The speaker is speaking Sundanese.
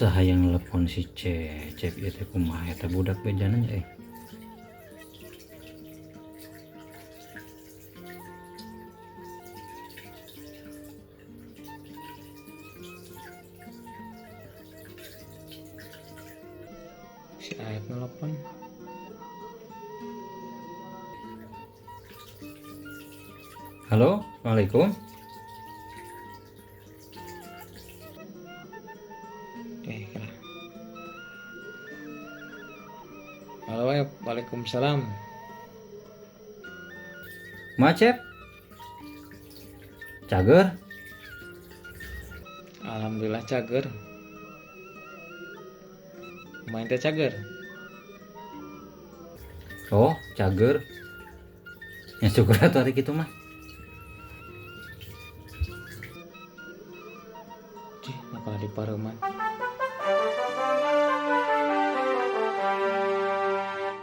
Saha yang nelpon si Cecep ieu teh, kumaha eta budak bejana nya eh. Si Aep nelpon. Halo, Assalamualaikum. Eh, kalah. Halo Aep, waalaikumsalam. Macep. Cager. Alhamdulillah cager. Main teh cager. Oh, cager. Ya syukur atuh hari kitu mah. Cih, makalah di pareman.